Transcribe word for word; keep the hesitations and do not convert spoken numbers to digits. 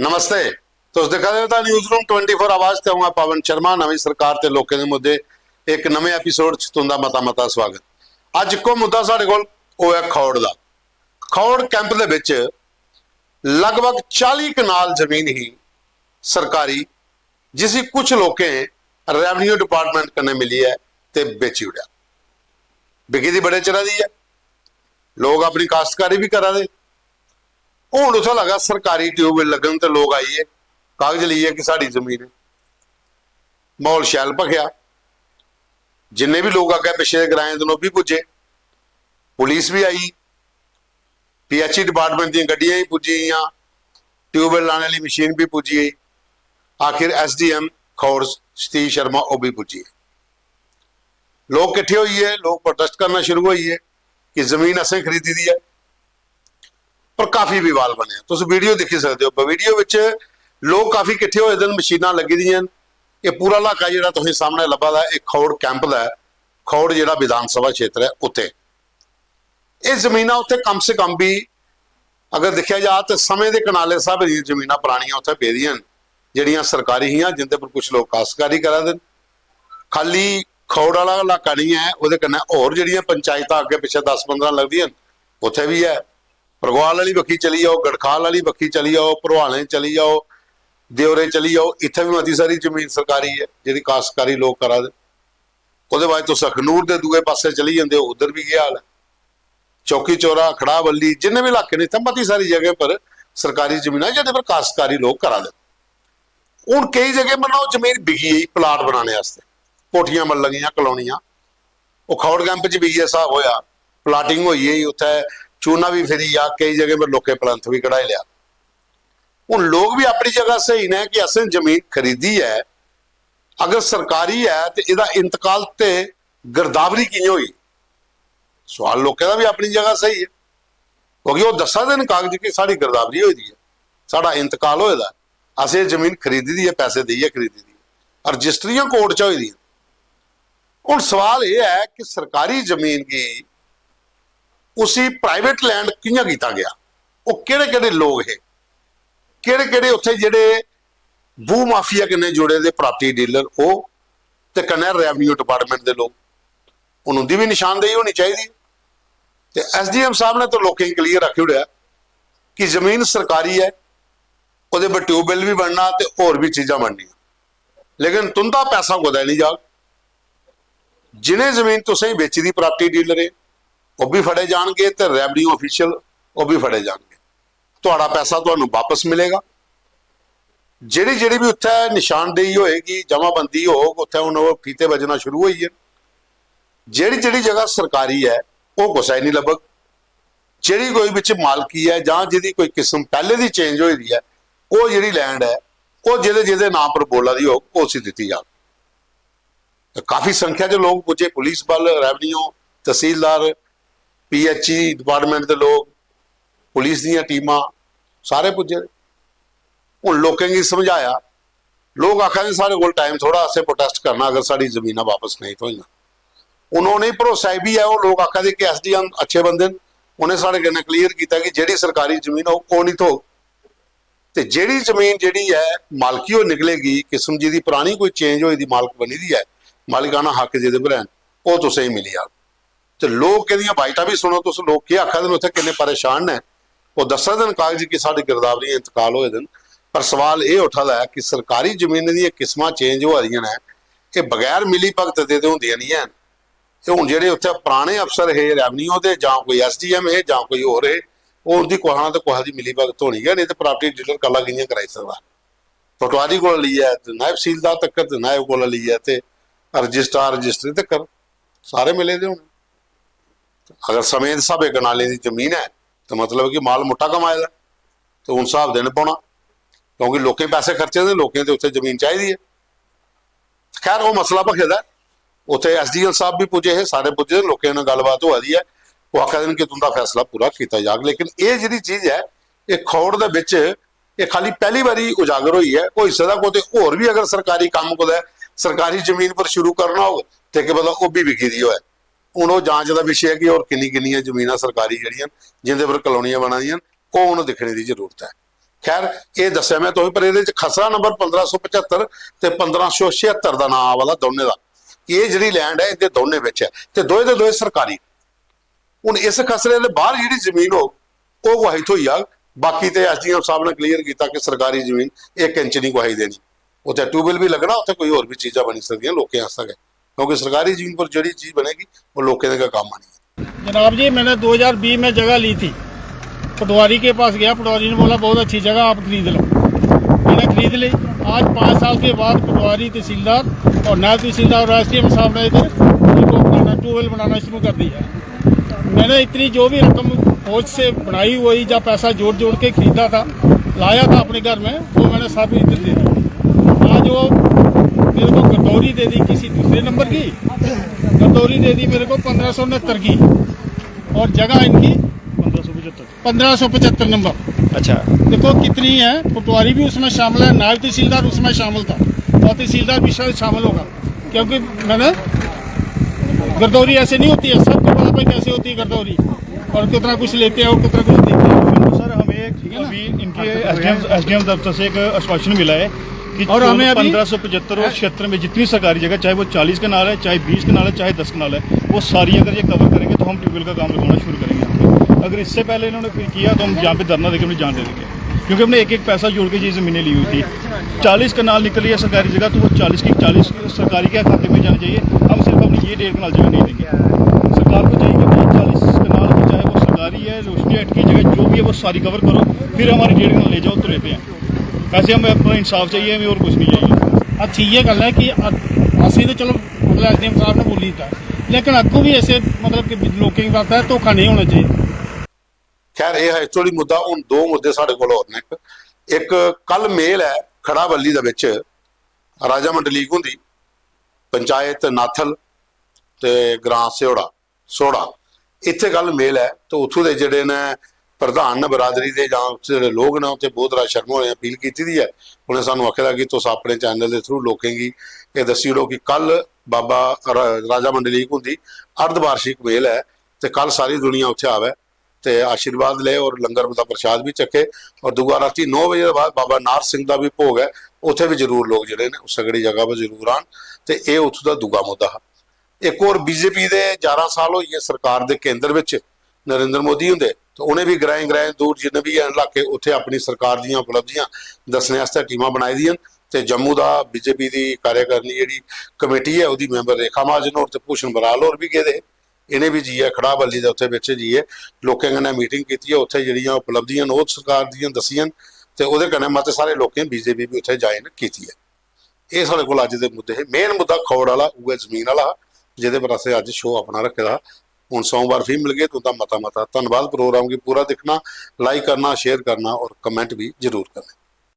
नमस्ते। तुस दिक्खा दे ओ दा न्यूज़ रूम ट्वेंटी फ़ोर आवाज ते अ'ऊं आं पवन शर्मा। नमीं सरकार ते लोकें दे मुद्दे इक नमें एपिसोड च तुं'दा मता मता स्वागत। अज्ज इक्को मुद्दा साढ़े कोल, ओह् ऐ खौड़ दा। खौड़ कैंप दे बिच लगभग चाली कनाल जमीन ही सरकारी, जिसी कुछ लोकें रेवेन्यू डिपार्टमेंट कन्नै मिलियै ते बेची ओड़ेआ। बिकी दी बड़े चिरा दी ऐ, लोक अपनी काश्तकारी बी करा दे। हून उत्थै लगा सरकारी ट्यूबवैल लग्गन ते लोक आई गे कागज लेइयै कि साढ़ी जमीन ऐ। म्हौल शैल भखेआ, जिन्ने बी लोक अग्गै पिच्छे दे ग्राएं दे न ओह् बी पुज्जे, पुलिस बी आई, पीएचई डिपार्टमेंट दियां गड्डियां बी पुज्जी गेइयां, ट्यूबवैल लाने आह्ली मशीन बी पुज्जी गेई। आखिर एसडीएम खौड़ सतीश शर्मा ओह् बी पुज्जी गे। लोक किट्ठे होई गे, लोक प्रोटेस्ट करना शुरू होई गे कि जमीन असें खरीदी दी ऐ। पर काफी विवाद बनेआ, तुस वीडियो दिक्खी सकदे ओ। वीडियो बिच लोक काफी किट्ठे होए दे न, मशीनां लग्गी दियां न। एह् पूरा इलाका जेह्ड़ा तुसें सामनै लब्भा दा ऐ, एह् खौड़ कैंप दा ऐ। खौड़ जेह्ड़ा विधान सभा क्षेत्र ऐ उत्थै एह् जमीनां उत्थै कम से कम बी अगर दिक्खेआ जा ते समें दे कनाले स्हाबै दियां जमीनां परानियां उत्थै पेदियां न, जेह्ड़ियां सरकारी हियां, जिंदे पर कुछ लोक काश्तकारी करा दे न। खाली खौड़ आह्ला इलाका निं ऐ, ओह्दे कन्नै होर जेह्ड़ियां पंचायतां अग्गें पिच्छें दस पंदरां लगदियां न, उत्थै बी ऐ। परगवाल आह्ली बक्खी चली जाओ, गड़खाल आह्ली बक्खी चली जाओ, भरवालें चली जाओ, देवरे चली जाओ, इत्थै बी मती सारी जमीन सरकारी ऐ जेह्ड़ी काश्तकारी लोक करा दे। ओह्दे बाद तुस अखनूर दे दूए पासै चली जंदे ओ, उद्धर बी इ'यै हाल ऐ। चौकी चौरा, खड़ाह बल्ली, जिन्ने बी इलाके न, इत्थै मती सारी जगह पर सरकारी जमीनां जेह्दे पर काश्तकारी लोक करा दे। हून केई जगह मन्नो जमीन बिकी गेई प्लाट बनाने आस्तै, कोठियां बन लगियां, कलोनियां। ओह् खौड़ कैंप च बी इ'यै स्हाब होआ, प्लाटिंग होई गेई, उत्थै चूना बी फिरी गेआ, केई जगह पर लोकें पलंथ बी कढाई लेआ। हून लोक बी अपनी जगह स्हेई न कि असें जमीन खरीदी ऐ, अगर सरकारी ऐ ते एह्दा इंतकाल ते गिरदावरी कि'यां होई? सुआल लोकें दा बी अपनी जगह स्हेई ऐ, क्योंकि ओह् दस्सा दे न कागज कि साढ़ी गिरदावरी होई दी ऐ, साढ़ा इंतकाल होए दा ऐ, असें एह् जमीन खरीदी दी ऐ, पैसे देइयै खरीदी दी ऐ, रजिस्ट्रियां कोर्ट च होई दियां। हून सवाल एह् ऐ कि सरकारी जमीन गी, उसी प्राइवेट लैंड कि'यां कीता गेआ? ओह् केह्ड़े केह्ड़े लोक हे, केह्ड़े केह्ड़े उत्थै जेह्ड़े भू माफिया कन्नै जुड़े दे प्रापर्टी डीलर ओह्, ते कन्नै रेवेन्यू डिपार्टमेंट दे लोक, हून उं'दी बी निशानदेही होनी चाहिदी। ते एसडीएम साहब ने तो लोकें गी क्लियर आखी ओड़ेआ कि जमीन सरकारी ऐ, ओह्दे पर ट्यूबवैल बी बनना ते होर बी चीजां बननियां, लेकिन तुं'दा पैसा कुतै निं जाग। जि'नें जमीन तुसें बेची दी प्रापर्टी डीलरें, ओह् बी फड़े जाणगे ते रेवेन्यू ऑफिशियल, ओह् बी फड़े जाणगे। थुआढ़ा पैसा ਤੁਹਾਨੂੰ ਵਾਪਸ ਮਿਲੇਗਾ। ਜਿਹੜੀ ਜਿਹੜੀ ਵੀ ਉੱਥੇ ਨਿਸ਼ਾਨਦੇਹੀ ਹੋਏਗੀ, ਜਮਾਬੰਦੀ ਹੋਊ, ਉੱਥੇ ਹੁਣ ਉਹ ਫੀਤੇ ਵੱਜਣਾ ਸ਼ੁਰੂ ਹੋਈ ਹੈ। ਜਿਹੜੀ ਜਿਹੜੀ ਜਗ੍ਹਾ ਸਰਕਾਰੀ ਹੈ, ਉਹ ਕੁਛ ਨਹੀਂ ਲੱਭਗ। ਜਿਹੜੀ ਕੋਈ ਵਿੱਚ ਮਾਲਕੀ ਹੈ ਜਾਂ ਜਿਹਦੀ ਕੋਈ ਕਿਸਮ ਪਹਿਲੇ ਦੀ ਚੇਂਜ ਹੋਈ ਦੀ ਹੈ, ਉਹ ਜਿਹੜੀ ਲੈਂਡ ਹੈ, ਉਹ ਜਿਹਦੇ ਜਿਹਦੇ ਨਾਮ ਪਰ ਬੋਲਾ ਦੀ ਹੋਊ, ਉਹ ਅਸੀਂ ਦਿੱਤੀ ਜਾਵੇ। ਤੇ ਕਾਫੀ ਸੰਖਿਆ 'ਚ ਲੋਕ ਪੁੱਜੇ, ਪੁਲਿਸ ਬਲ, ਰੈਵਨਿਊ, ਤਹਿਸੀਲਦਾਰ, ਪੀਐਚਈ ਡਿਪਾਰਟਮੈਂਟ ਦੇ ਲੋਕ, ਪੁਲਿਸ ਦੀਆਂ ਟੀਮਾਂ, ਸਾਰੇ ਪੁੱਜੇ। ਹੁਣ ਲੋਕਾਂ ਨੂੰ ਸਮਝਾਇਆ, लोग आखा दे साढ़े कोल टाइम थोड़ा, असें प्रोटेस्ट करना अगर साढ़ी जमीनां वापस नहीं थ्होइयां। उन्होंने भरोसा एह् बी ऐ, ओह् लोक आखा दे कि एसडीएम अच्छे बंदे न, उ'नें साढ़े कन्नै क्लियर कीता कि जेह्ड़ी सरकारी जमीन होग ओह् निं थ्होग। ते जेह्ड़ी जमीन जेह्ड़ी ऐ मालकी ओह् निकलेगी, किस्म जी दी परानी कोई चेंज होई दी मालक बनी दी ऐ, मालिकाना हक जेह्दे पर हैन, ओह् तुसेंगी मिली जाग। ते लोक एह्दियां बाइटां बी सुनो तुस, लोक केह् आखा दे न, उत्थै किन्ने परेशान न। ओह् दस्सा दे न कागज कि साढ़े गिरदावरी इंतकाल होए दे न, पर सवाल एह् उठा दा ऐ कि सरकारी जमीनें दियां किस्मां चेंज होआ दियां न, एह् बगैर मिली भगत दे ते होंदियां निं हैन। ते हून जेह्ड़े उत्थै पराने अफसर हे रेवन्यू दे, जां कोई एसडीएम हे, जां कोई होर हे, ओह् उं'दी कुसै ना ते कुसै दी मिली भगत होनी गै, नेईं ते प्रापर्टी डीलर कल्ला कि'यां कराई सकदा? पटवारी कोला लेइयै ते नायब तसीलदार तक्कर ते नायब कोला लेइयै ते रजिस्ट्रार रजिस्ट्री तक्कर सारे मिले दे होने। अगर समें दे स्हाबै कनालें दी जमीन ऐ ते मतलब कि माल मुट्टा कमाए दा, ते हून स्हाब देना पौना, क्योंकि लोकें पैसे खर्चे दे, लोकें ते उत्थै जमीन चाहिदी ऐ। खैर, ओह् मसला भखे दा ऐ। उत्थै एसडीएम साहब बी पुज्जे हे, सारे पुज्जे दे, लोकें कन्नै गल्लबात होआ दी ऐ। ओह् आखा दे न कि तुं'दा फैसला पूरा कीता जाग, लेकिन एह् जेह्ड़ी चीज ऐ, एह् खौड़ दे बिच एह् खाली पैह्ली बारी उजागर होई ऐ। होई सकदा कुतै होर बी अगर सरकारी कम्म कुतै सरकारी जमीन पर शुरू करना होग ते केह् पता ओह् बी बिकी दी होऐ। हून ओह् जांच दा विशे ऐ कि होर किन्नी किन्नियां जमीनां सरकारी जेह्ड़ियां न, जिंदे पर कलोनियां बना दियां न, ओह् हून दिक्खने दी जरूरत ऐ। खैर, एह् दस्सेआ में तुसें, पर एह्दे च खसरा नंबर पंदरां सौ पचहत्तर ते पंदरां सौ छिहत्तर दा नांऽ आवा दा दौनें दा। एह् जेह्ड़ी लैंड ऐ, इं'दे दौनें बिच ऐ ते दोए दे दोए सरकारी। हून इस खसरे दे बाहर जेह्ड़ी जमीन होग, ओह् कुसै गी थ्होई जाग। बाकी ते एसडीएम साहब ने क्लीयर कीता कि सरकारी जमीन इक इंच निं कुसै गी देनी। उत्थै ट्यूबवैल बी लग्गना, उत्थै कोई होर बी चीजां बनी सकदियां लोकें आस्तै गै, क्योंकि सरकारी जमीन पर जेह्ड़ी चीज बनेगी, ओह् लोकें दे गै कम्म आनी ऐ। जनाब जी, मैंने दो हज़ार बीस में जगह ली थी, पटवारी के पास गया, पटवारी ने बोला बहुत अच्छी जगह, आप खरीद लो। मैंने खरीद ली। आज पाँच साल के बाद पटवारी, तहसीलदार और नायब तहसीलदार और एसडीएम साहब ने इधर ट्यूबवेल बनाना शुरू कर दिया। मैंने इतनी जो भी रकम फौज से बनाई हुई या पैसा जोड़ जोड़ के खरीदा था, लाया था अपने घर में, वो मैंने सब इधर दे दिया। आज वो मेरे को गरदौरी दे दी किसी दूसरे नंबर की, गरदौरी दे दी मेरे को पंद्रह सौ उनहत्तर की, और जगह इनकी पंद्रह सौ पचहत्तर नंबर। अच्छा। देखो कितनी है, पटवारी भी उसमें शामिल है, नायब तहसीलदार उसमें शामिल था, और तहसीलदार भी शायद शामिल होगा, क्योंकि मैंने गरदौरी ऐसे नहीं होती है, सबको पता भाई कैसे होती है गरदौरी, और कितना कुछ लेते हैं और कितना कुछ देते हैं। सर, हमें अभी इनके एसडीएम एसडीएम दफ्तर से एक आश्वासन मिला है कि और हमें अभी पंद्रह सौ पचहत्तर और क्षेत्र में जितनी सरकारी जगह, चाहे वो चालीस कनाल है, चाहे बीस कनाल है, चाहे दस कनाल है, वो सारी अगर ये कवर करेंगे तो हम ट्यूबवेल का काम लगवाना शुरू करेंगे। अगर इससे पहले इन्होंने फिर किया तो हम यहाँ पे धरना देके अपनी जान दे देंगे, क्योंकि हमने एक एक पैसा जोड़ के ये जमीनें ली हुई थी। चालीस कनाल निकल रही है सरकारी जगह, तो वो चालीस की चालीस सरकारी के खाते में जानी चाहिए। हम सिर्फ अपनी ये डेढ़ कनाल जगह नहीं देंगे। सरकार को चाहिए कि भाई चालीस कनाल की, चाहे वो सरकारी है, रोशनी एक्ट की जगह जो भी है, वो सारी कवर करो, फिर हमारी डेढ़ कनाल ले जाओ तो लेते हैं। ऐसे हमें अपना इंसाफ चाहिए, हमें और कुछ नहीं चाहिए। अच्छी ये गल्ल ऐ कि अ- असें ते चलो मतलब एसडीएम साहब ने बोली दित्ता, लेकिन अग्गों भी ऐसे मतलब कि लोकें गी पता ऐ धोखा नेईं होना चाहिदा। खैर, एह् हा इस धोड़ी मुद्दा। हून दो मुद्दे साढ़े कोल होर न। इक, इक कल मेल ऐ खड़ाबल्ली दे बिच राजा मंडलीक हुंदी, पंचायत नाथल ते ग्रां स्योड़ा, सोड़ा, इत्थै कल मेल ऐ। ते उत्थूं दे जेह्ड़े न प्रधान न बरादरी दे जां उत्थै जेह्ड़े लोक न, उत्थै बोध राज शर्मा होरें अपील कीती दी ऐ। उ'नें सानूं आखे दा कि तुस अपने चैनल दे थ्रू लोकें गी एह् दस्सी ओड़ो कि कल बाबा र- राजा मंडलीक हुंदी अर्धवार्षिक मेल ऐ, ते कल सारी दुनिया उत्थै आवै ते आशीर्वाद ले और लंगर दा प्रसाद भी चक्खे। और दूआ रातीं नौ बजे दे बाद बाबा नाहर सिंह दा भी भोग ऐ, उत्थै भी जरूर लोक जेह्ड़े न उस सगड़ी जगह पर जरूर आन। ते एह् उत्थूं दा दूआ मुद्दा हा। इक होर, बीजेपी दे ञारां साल होई गे सरकार दे केंद्र बिच नरेंद्र मोदी हुंदे, ते उ'नें बी ग्राएं ग्राएं दूर जिन्ने बी हैन इलाके, उत्थै अपनी सरकार दियां उपलब्धियां दस्सने आस्तै टीमां बनाई दियां न। ते जम्मू दा बीजेपी दी कार्यकारिणी जेह्ड़ी कमेटी ऐ, ओह्दी मैंबर रेखा महाजन होर ते भूषण बराल होर बी गेदे हे। इ'नें बी जाइयै खड़ाबल्ली दे उत्थै बिच जाइयै लोकें कन्नै मीटिंग कीती ऐ, उत्थै जेह्ड़ियां उपलब्धियां न ओह् सरकार दियां दस्सियां न, ते ओह्दे कन्नै मते सारे लोकें बीजेपी बी उत्थै ज्वाइन कीती ऐ। एह् साढ़े कोल अज्ज दे मुद्दे हे। मेन मुद्दा खौड़ आह्ला उ'ऐ जमीन आह्ला हा, जेह्दे पर असें अज्ज शो अपना रक्खे दा हा। हून सोमवार फ्ही मिलगे। तुं'दा मता मता धन्नबाद प्रोग्राम गी पूरा दिक्खना, लाइक करना, शेयर करना और कमेंट बी जरूर करना।